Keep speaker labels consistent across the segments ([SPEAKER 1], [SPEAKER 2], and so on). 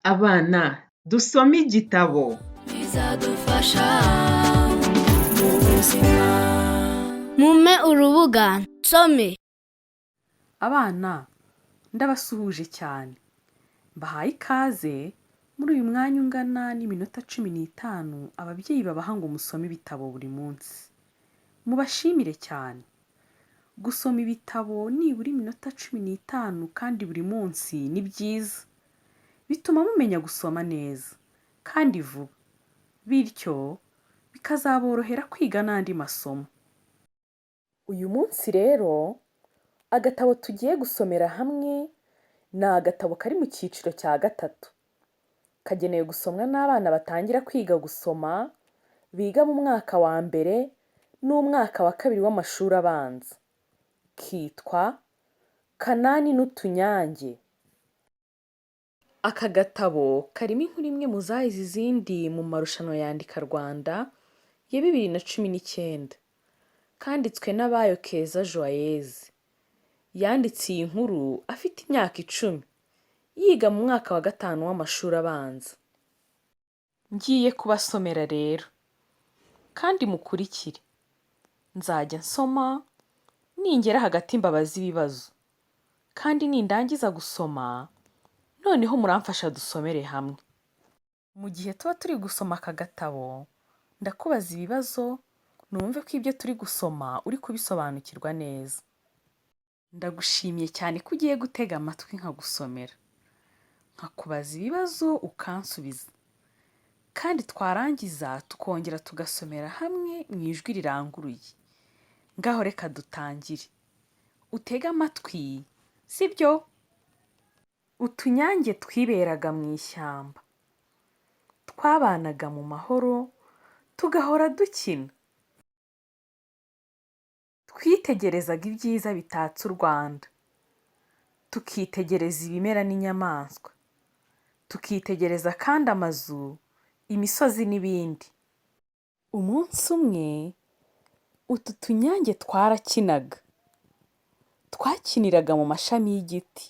[SPEAKER 1] Abana, dusome igitabo.
[SPEAKER 2] Bizadufasha mu buzima.
[SPEAKER 3] Mumpe urubuga nsome.
[SPEAKER 4] Abana, ndabasuhuje cyane, mbahaye ikaze muri uyu mwanya ungana n'iminota 15 ababyeyi babaha ngo musome ibitabo buri munsi. Mubashimire cyane. Gusoma ibitabo nibura iminota 15 kandi buri munsi ni byiza, bituma mumenya gusoma neza kandi vuba, bityo bikazaborohera kwiga n'andi masomo. Uyu munsi rero agatabo tugiye gusomera hamwe ni agatabo kari mu cyiciro cya gatatu, kagenewe gusomwa n'abana batangira kwiga gusoma, biga mu mwaka wa mbere n'umwaka wa kabiri w'amashuri abanza. Kitwa Kanani n'utunyange. Aka gatabo karimo inkuru imwe mu zahize izindi mu marushanwa ya Andika Rwanda ya 2019. Kanditswe n'Abayo Keza Joyeuse. Yanditse iyi nkuru afite imyaka 10, yiga mu mwaka wa gatanu w'amashuri abanza. Ngiye kubasomera rero, kandi mukurikire. Nzajya nsoma, ningera hagati mbabaze ibibazo, kandi nindangiza gusoma, noneho muramfasha dusomere hamwe. Mu gihe tuba turi gusoma aka gatabo, ndakubaza ibibazo numve ko ibyo turi gusoma uri kubisobanukirwa neza. Ndagushimiye cyane ko ugiye gutega amatwi nkagusomera, nkakubaza ibibazo ukansubiza, kandi twarangiza tukongera tugasomera hamwe mu ijwi riranguruye. Ngaho reka dutangire. Utege amatwi, sibyo? Utunyange twiberaga mu ishyamba. Twabanaga mu mahoro, tugahora dukina. Twitegerezaga ibyiza bitatse u Rwanda, tukitegereza ibimera n'inyamaswa, tukitegereza kandi amazu, imisozi n'ibindi. Umunsi umwe, utu tunyange twarakinaga. Twakiniraga mu mashami y'igiti.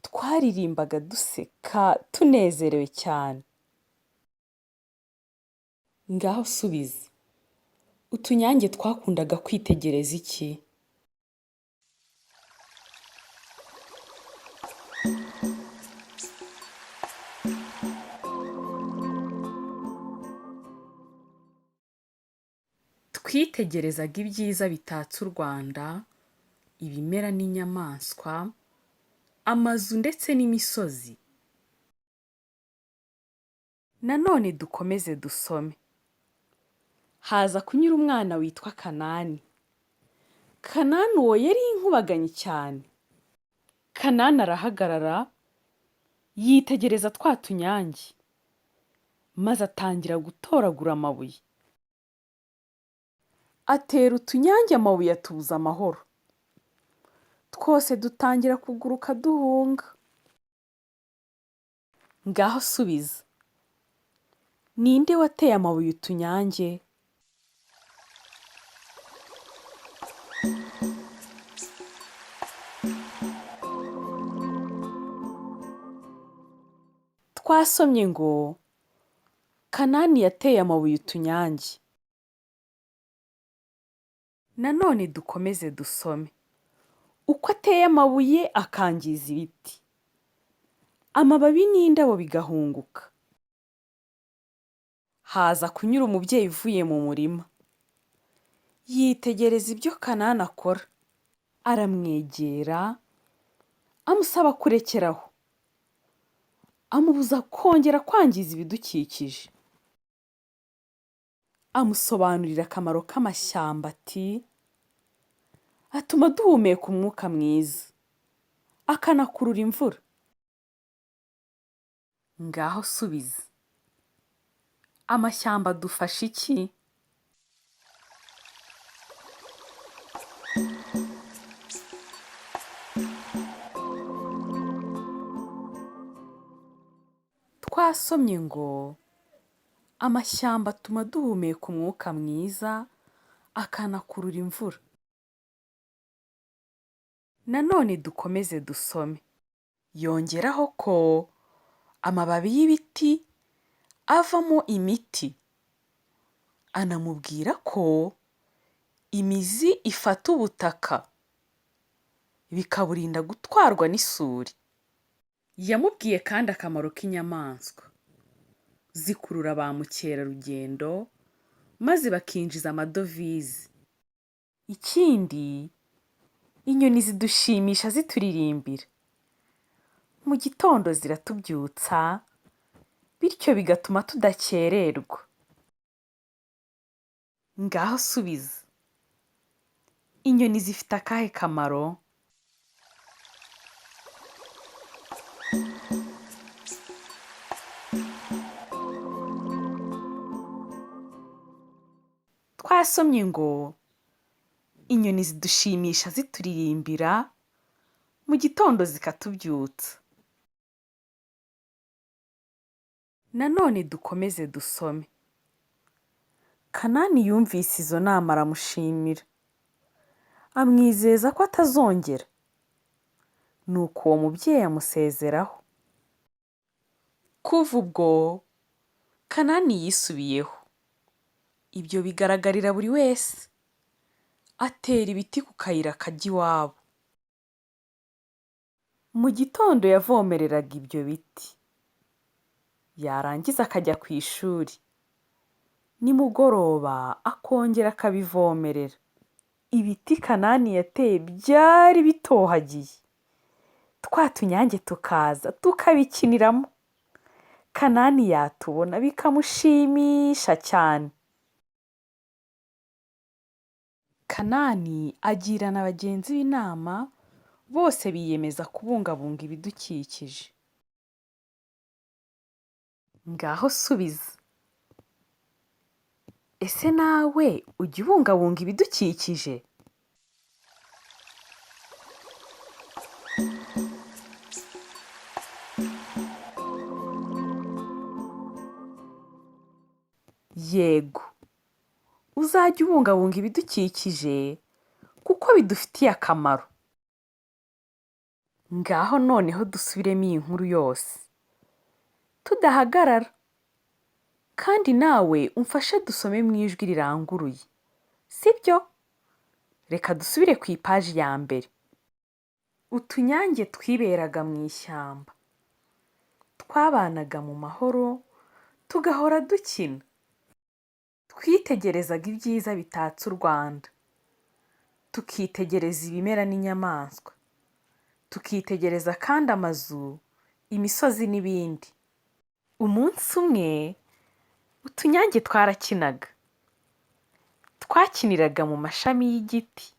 [SPEAKER 4] Twaririmbaga duseka, tunezerewe cyane. Ngaho subiza. Utunyange twakundaga kwitegereza iki? Twitegerezaga ibyiza bitatse u Rwanda, ibimera n'inyamaswa, amazu ndetse n'imisozi. Nanone dukomeze dusome. Haza kunyura umwana witwa Kanani. Kanani uwo yari inkubaganyi cyane. Kanani arahagarara, yitegereza twa tunyange, maze atangira gutoragura amabuye. Atera utunyange amabuye atubuza amahoro. Twose dutangira kuguruka duhunga. Ngaho subiza. Ni nde wateye amabuye utunyange? Twasomye ngo Kanani yateye amabuye utunyange. Nanone dukomeze dusome. Uko ateye amabuye akangiza ibiti, amababi n'indabo bigahunguka. Haza kunyura umubyeyi uvuye mu murima. Yitegereza ibyo Kanani akora. Aramwegera, amusaba kurekera aho. Amubuza kongera kwangiza ibidukikije. Amusobanurira akamaro k'amashyamba ati atuma duhumeka umwuka mwiza, akanakurura imvura. Ngaho subiza. Amashyamba adufasha iki? Twasomye ngo amashyamba atuma duhumeka umwuka mwiza, akanakurura imvura. Nanone dukomeze dusome. Yongeraho ko Amababi y'ibiti avamo imiti. Anamubwira ko imizi ifata ubutaka bikaburinda gutwarwa n'isuri. Yamubwiye kandi akamaro k'inyamaswa. Zikurura ba mukerarugendo maze bakinjiza amadovize. Ikindi, inyoni zidushimisha zituririmbira. Mu gitondo ziratubyutsa, bityo bigatuma tudakererwa. Ngaho subiza. Inyoni zifite akahe kamaro? Twasomye ngo inyoni zidushimisha zituririmbira, mu gitondo zikatubyutsa. Nanone dukomeze dusome. Kanani yumvise izo nama aramushimira, amwizeza ko atazongera. Nuko uwo mubyeyi amusezeraho. Kuva ubwo Kanani yisubiyeho. Ibyo bigaragarira buri wese. Atera ibiti ku kayira kajya iwabo. Mu gitondo yavomereraga ibyo biti, yarangiza akajya ku ishuri. Nimugoroba akongera akabivomerera. Ibiti Kanani yateye byari bitohagiye. Twa tunyange tukaza tukabikiniramo. Kanani yatubona bikamushimisha cyane. Kanani agira na bagenzi be inama, bose biyemeza kubungabunga ibidukikije. Ngaho subiza. Ese nawe ujya ubungabunga ibidukikije? Yego. Uzajye ubungabunga ibidukikije kuko bidufitiye akamaro. Ngaho noneho dusubiremo iyi nkuru yose tudahagarara, kandi nawe umfashe dusome mu ijwi riranguruye, sibyo? Reka dusubire ku ipaji ya mbere. Utunyange twiberaga mu ishyamba. Twabanaga mu mahoro, tugahora dukina. Twitegerezaga ibyiza bitatse u Rwanda, tukitegereza ibimera n'inyamaswa, tukitegereza kandi amazu, imisozi n'ibindi. Umunsi umwe, utunyange twarakinaga. Twakiniraga mu mashami y'igiti.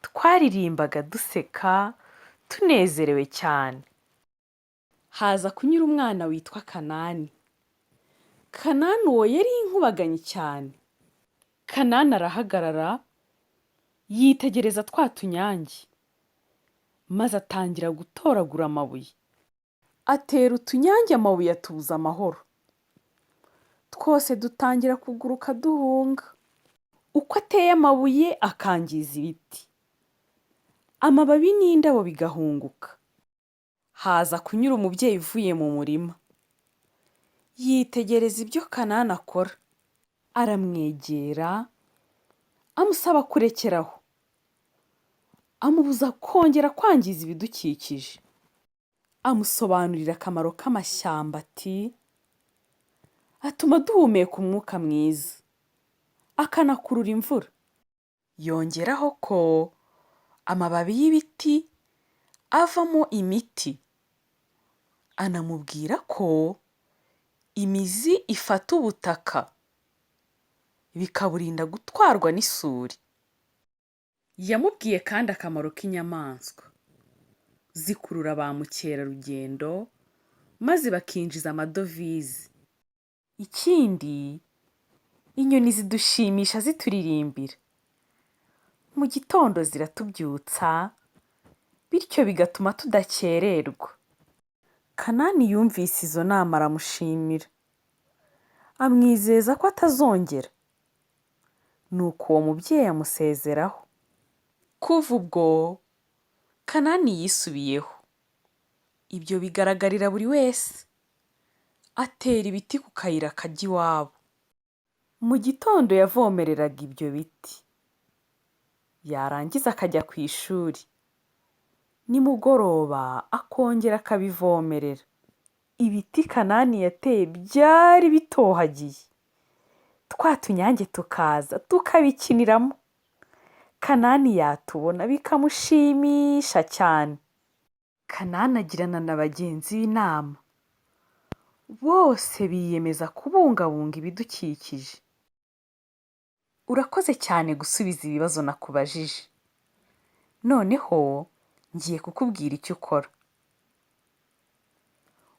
[SPEAKER 4] Twaririmbaga duseka, tunezerewe cyane. Haza kunyura umwana witwa Kanani. Kanani uwo yari inkubaganyi cyane. Kanani arahagarara, yitegereza twa tunyange, maze atangira gutoragura amabuye. Atera utunyange amabuye atubuza amahoro. Twose dutangira kuguruka duhunga. Uko ateye amabuye akangiza ibiti, amababi n'indabo bigahunguka. Haza kunyura umubyeyi uvuye mu murima. Yitegereza ibyo Kanani akora. Aramwegera, amusaba kurekeraho. Amubuza kongera kwangiza ibidukikije. Amusobanurira akamaro k'amashyamba ati, atuma duhumeka umwuka mwiza, akanakurura imvura. Yongeraho ko amababi y'ibiti avamo imiti. Anamubwira ko imizi ifata ubutaka bikaburinda gutwarwa n'isuri. Yamubwiye kandi akamaro k'inyamaswa. Zikurura ba mukerarugendo maze bakinjiza amadovize. Ikindi, inyoni zidushimisha zituririmbira. Mu gitondo ziratubyutsa, bityo bigatuma tudakererwa. Kanani yumvise izo nama aramushimira, amwizeza ko atazongera. Nuko uwo mubyeyi amusezeraho. Kuva ubwo Kanani yisubiyeho. Ibyo bigaragarira buri wese. Atera ibiti ku kayira kajya iwabo. Mu gitondo yavomereraga ibyo biti. Yarangiza akajya ku ishuri. Nimugoroba akongera akabivomerera. Ibiti Kanani yateye byari bitohagiye. Twa tunyange tukaza tukabikiniramo. Kanani yatubona bikamushimisha cyane. Kanani agirana na bagenzi be inama. Bose biyemeza kubungabunga ibidukikije. Urakoze cyane gusubiza ibibazo nakubajije. Noneho ngiye kukubwira icyo ukora.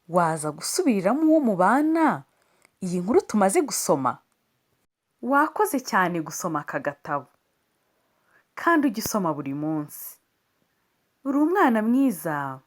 [SPEAKER 4] Waza gusubiriramo uwo mubana iyi nkuru tumaze gusoma? Wakoze cyane gusoma aka gatabo kandi ujye usoma buri munsi. Uri umwana mwiza.